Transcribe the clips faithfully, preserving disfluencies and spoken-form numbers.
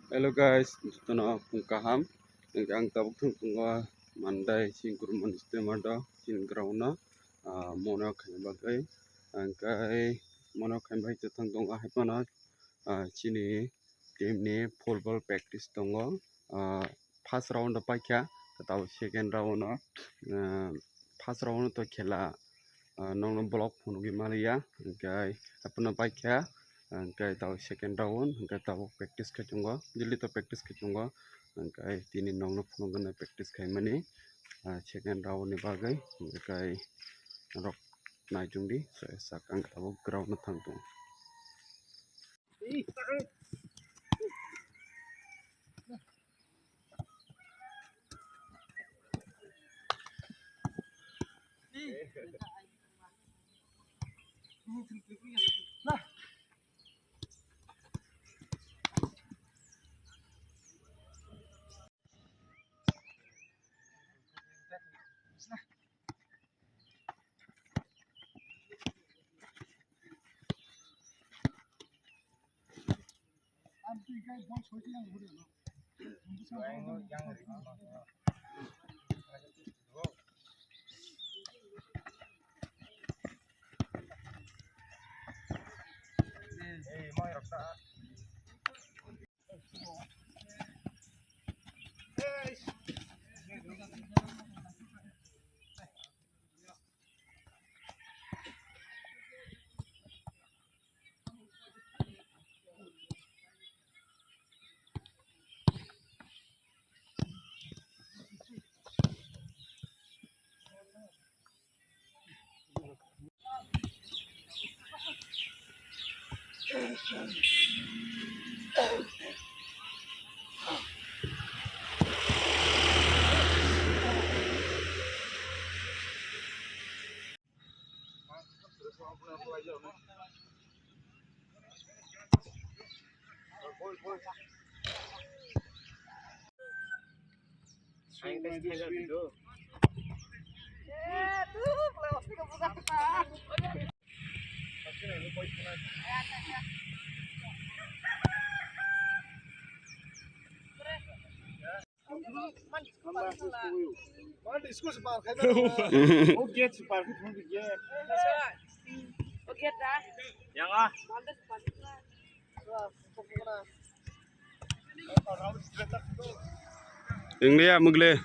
Hello guys, jotono phung kaham. Hwnkhe ang tabuk thang tongo Mandai chini Guru Mani Stemar do chini ground no, ah, mono khaina bagwi. Hwnkhe mono khaina bagwi thang tongo hai phano, ah, chini team ni football practice tongo. Ah, first round o paikha, tabo second round o, ah, first round o to khela, ah, nokno block phunugwi maliya, hwnkhe aphano paikha, hwnkhe tabo second round, hwnkhe tabo practice khai tongo, daily to practice khai tongo, hwnkhe tini nokno phunugwi practice khaimani, ah, second round ni bagwi, hwnkhe norok naichomdi, so, sak ang tabo ground no thang tongo. India mugle.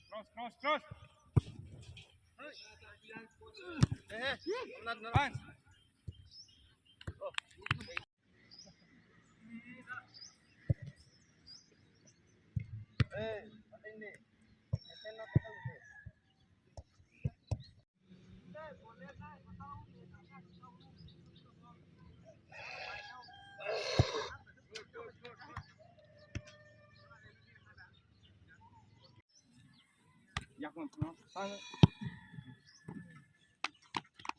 Cross, cross, cross. Fine.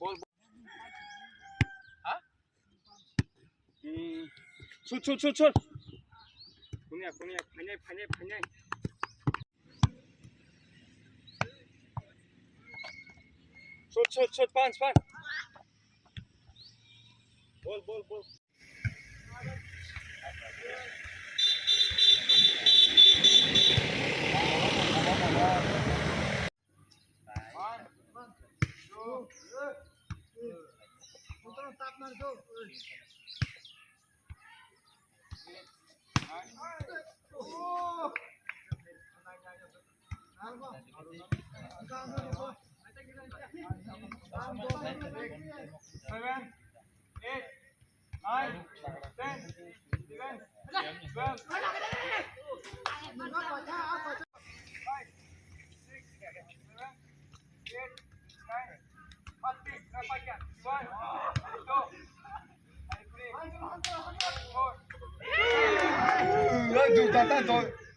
Bol, bol. Ha? Hmm. Shoot, shoot, shoot, shoot. Kunya, kunya, phainai, phainai, phainai. Shoot, shoot, shoot, punch, punch. Bol, bol, bol. Seven, eight, nine, ten, eleven, twelve, five, six, seven, eight, nine, thirty, one, two, three, four.